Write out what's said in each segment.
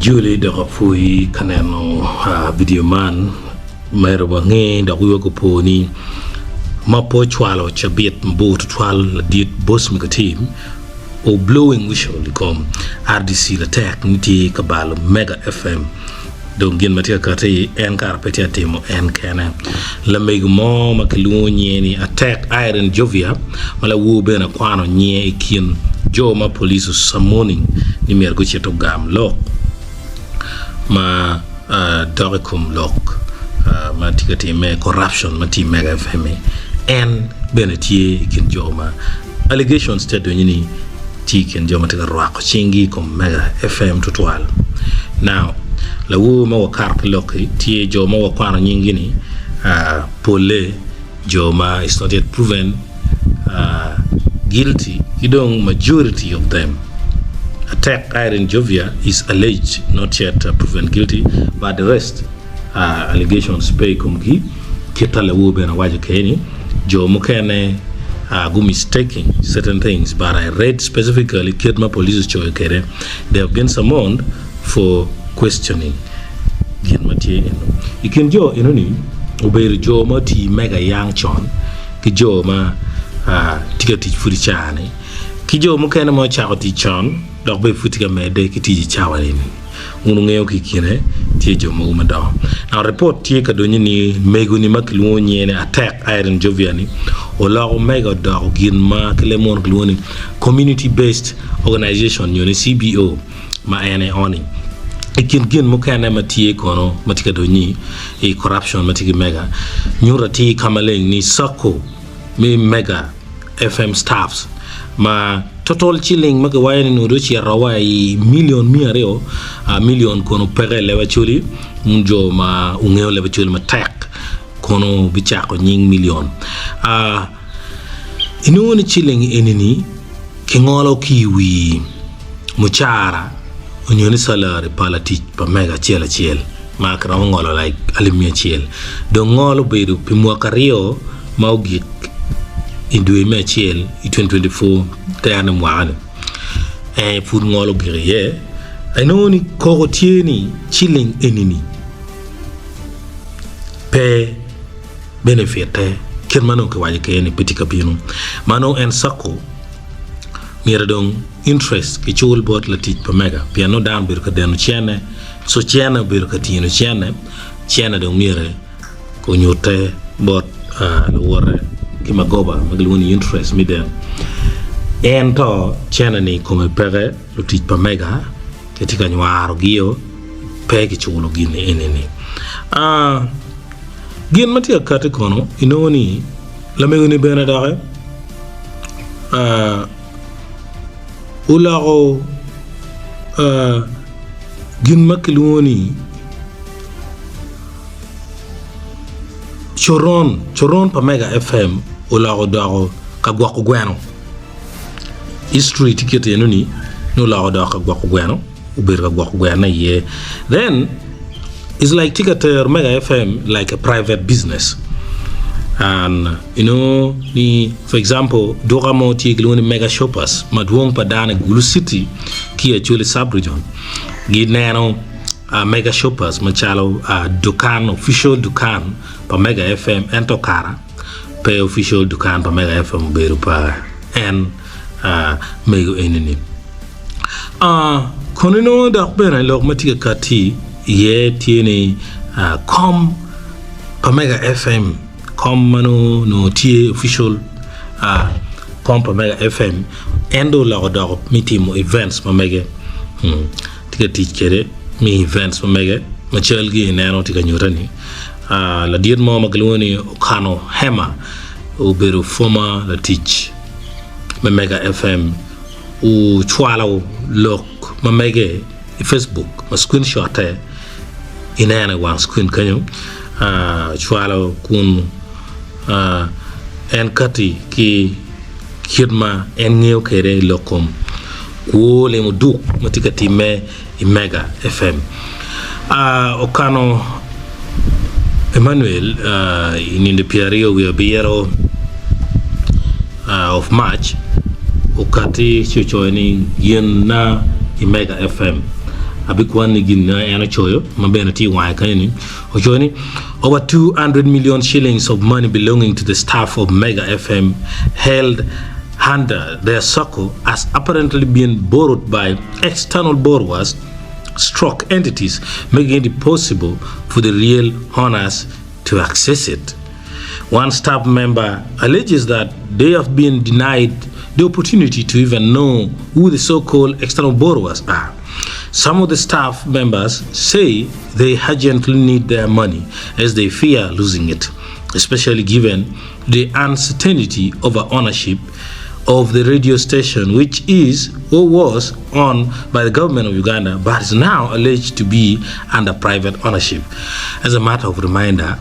Ajoli dok apwoyi ka neno vidio man myero wange dok wiwa gupo ni ma pe ocwalo cabit mabor tutwal ladit Bosmic Otim o blowing whistle i kom RDC latek ni tye ka balo Mega FM dong gin ma tye ka kati en kara pe tye ka timo en kene. Lamego mo ma kilwongo nyinge ni Atek Irene Jovia ma lawor bene akwano nyinge i kin jo ma police osamoning ni myero gucit ogam lok ma dok i kom lok ma tye ka timme corruption ma tye i Mega FM-mi en bene tye i kin jo ma Allegations tye adonyo ni tye i kin jo ma tye ka rwako cinggi i kom Mega FM tutwal. Now, lawor ma wakato ki lok-ki tye jo ma wakwano nyinggi ni polle jo ma is not yet proven guilty ki dong majority of them Atek Irene Jovia is alleged not yet proven guilty but the rest Allegations pe i komgi kita lawor bene awaco kede ni jo mukene gu mistaking certain things but I read specifically kit ma police ocoyo kede they have been summoned for questioning gin ma tye eno. I kin jo eno ni obedo jo ma otii mega yang con ki jo ma tye ka tic pud i caa ni ki jo mukene ma ocako tic con dok bene pud tye ka mede ki tic i cawa ni. Wun wungeyo ki i kine tye jo mogo madongo. Now report tye ka donyo ni mego ni ma kilwongo nyinge ni Atek Irene Jovia ni oloko mega odoko gin ma ki leb munu kilwongo ni Community Based Organization nyo ni CBO ma en aye oni. I kin gin mukene ma tye kono ma tye ka donyo i corruption ma tye ki mega nyuto atir ka maleng ni sacco me mega FM staffs ma total ciling ma kiwaco ni nongo dong ocito wa i million 200 million kono peke i leb Acholi un jo ma wungeyo leb Acholi matek kono bicako nying million inongo ni ciling eni-ni kingolo ki i wi mucara onyo ni salary pa latic pa mego acel acel ma kiromo ngolo like alip 100 dong ngol obedo pi mwaka aryo ma ogik i dwe me acel i 2024 tere mwaka ni en pud ngol ogik iye inongo ni koko tye ni ciling eni-ni pe benefite kit ma nongo kiwaco kwede ni pe tye ka bino ma nongo en cako myero dong interest kicul bot latic pa mega pien nongo dano obedo ka deno cene so cene obedo ka tino cene cene dong myero onyute bot luwote ki magoba ma gilwongo ni interest me den ento cene ni kome peke lutic pa mega kitye ka nywaro gio pe kiculo gin eni ni gin ma tye ka kati kono inongo ni lamego ni bene doki oloko gin ma kilwongo ni Coron, coron pa Mega FM oloko odoko ka gwoko gweno. History tye kit eno ni ni oloko odoko ka gwoko gweno, obedo ka gwoko gweno iye. Then it's like tye ka tero Mega FM like a private business. And you know ni for example duka mo tye kilwongo ni Mega Shoppers ma dwong pa dano i Gulu City ki Acholi sub-region gineno Mega Shoppers macalo dukan, official dukan pa Mega FM ento kara pe official dukan pa Mega FM obedo pa en mego eni-ni. Kono inongo dok bene lok ma tye ka katti iye tye ni kom pa Mega FM, kom ma nongo tye official kom pa Mega FM en dong oloko doko me timo events ma mege. Tye ka tic kwede me events ma mege ma cal gi ineno tye ka nyutte ni ladit mo ma kilwongo ni Okano Hema obedo former latic me Mega FM ocwalo lok ma mege i Facebook ma screen shot-te ineno i wang screen kenyo ocwalo kun en kati ki Kit ma en ngeyo kwede i lok kom kwo limo duk ma tye ka timme i Mega FM. Okano Emmanuel i nino 27 of March okati ci ocoyo ni gin na i Mega FM. Abikwanni gin ma en ocoyo ma bene tye i wange kenyo ni, ocoyo ni, Over 200 million shillings of money belonging to the staff of Mega FM held under their sacco has apparently been borrowed by external borrowers stroke entities making it impossible for the real owners to access it. One staff member alleges that they have been denied the opportunity to even know who the so-called external borrowers are. Some of the staff members say they urgently need their money as they fear losing it, especially given the uncertainty over ownership of the radio station, which is or was owned by the government of Uganda but is now alleged to be under private ownership. As a matter of reminder,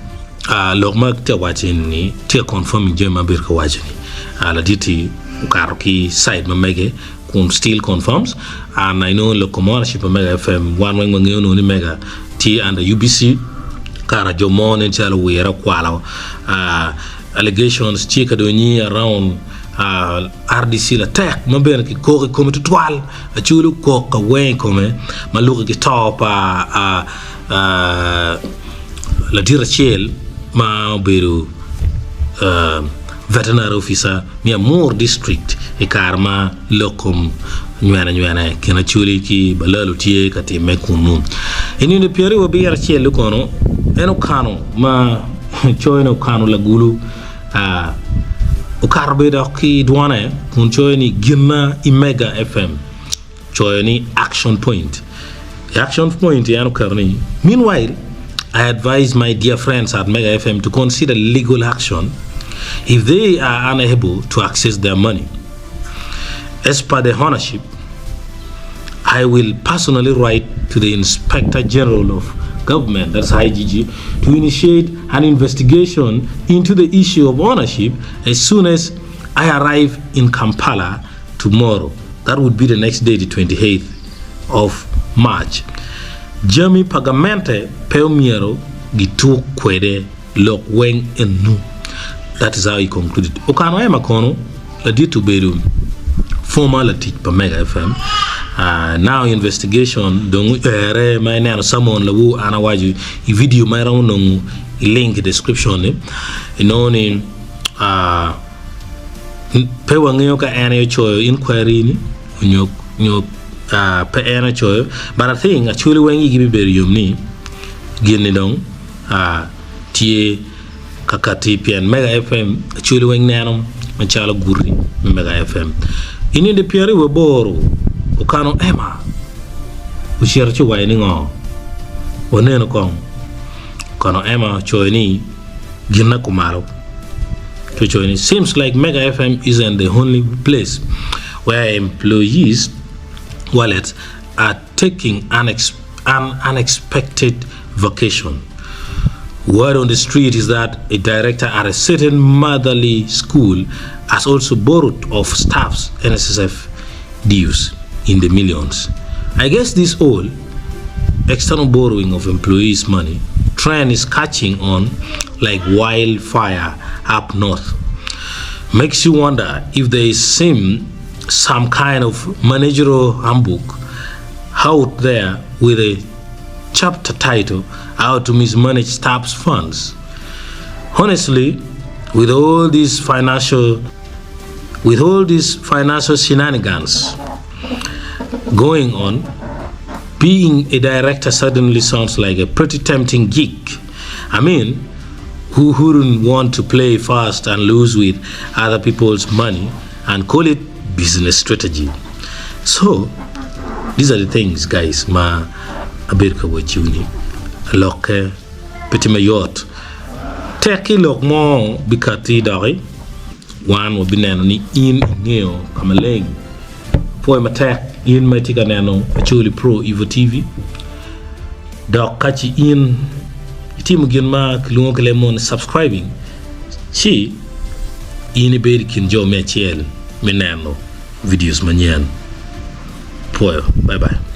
lok ma tye ka waco ni tye ka confirming jami ma abedo ka waco ni ladit-ti okato ki side ma mege kun still confirms and I know lok kom ownership pa Mega FM wan weng wangeyo nongo ni Mega tye under UBC kara jo mo nen calo owire okwalo allegations tye ka donyi around RDC latek ma bene kikoko i kome tutwal Acholi okok ka weng i kome ma luki ki to pa Ladit acel ma obedo veterinary officer me Amur district i kare ma lok kom nywene nywene i kin Acholi ki Balalu tye ka timme kunnu. I nino pyeraryo abiro acel-li kono en okano ma coyo ni okano lagulu okato bene dok ki dwone kun coyo ni gin-na i Mega FM. Coyo ni action point. I action point en oketo ni, Meanwhile, I advise my dear friends at Mega FM to consider legal action if they are unable to access their money. As per the ownership, I will personally write to the Inspector General of Government, that's IGG, to initiate an investigation into the issue of ownership as soon as I arrive in Kampala tomorrow, that would be the next day the 28th of March. Jami pa gamente pe omyero gituk kwede lok weng enu. That is how he concluded. Okano Emma kono ladit obedo former latic pa Mega FM. Uh, now investigation dong ere ma ineno Samon lawu an awaco i video ma iromo nongo i link i description ni inongo ni uh, Pe wangeyo ka en aye ocoyo inquiry ni onyo nyo pe en ocoyo but I think acholi weng igi bibedo yom ni gin ni dong tye ka kati pien Mega FM acholi weng neno macalo guti me Mega FM. I nino pyeraryo aboro okano Emma ocito ci owaco ni ngo waneno kong okano Emma ocoyo ni Ginna kumalo. Cocoyo ni, Seems like Mega FM isn't the only place where employees' wallets are taking an unexpected vacation. Word on the street is that a director at a certain motherly school has also borrowed off staff's NSSF dues in the millions. I guess this all external borrowing of employees' money trend is catching on like wildfire up north. Makes you wonder if there is some, some kind of managerial handbook out there with a chapter title How to Mismanage Staff's Funds. Honestly, with all these financial with all these financial shenanigans going on, being a director suddenly sounds like a pretty tempting gig. I mean, who wouldn't want to play fast and loose with other people's money and call it business strategy? So, these are the things, guys, ma abedo ka wacciwu ni lokke pe tye mayot. Tek ki lok mo bikatti doki, wan wabineno ni in ingeyo ka maleng. Pwoyo matek in ma itye ka neno Acholi Pro Evo TV. Dok ka ci in itimo gin ma kilwongo ki leb munu ni subscribing, ci in ibedo i kin jo me acel me neno videos manyen. Pwoyo. Bye bye.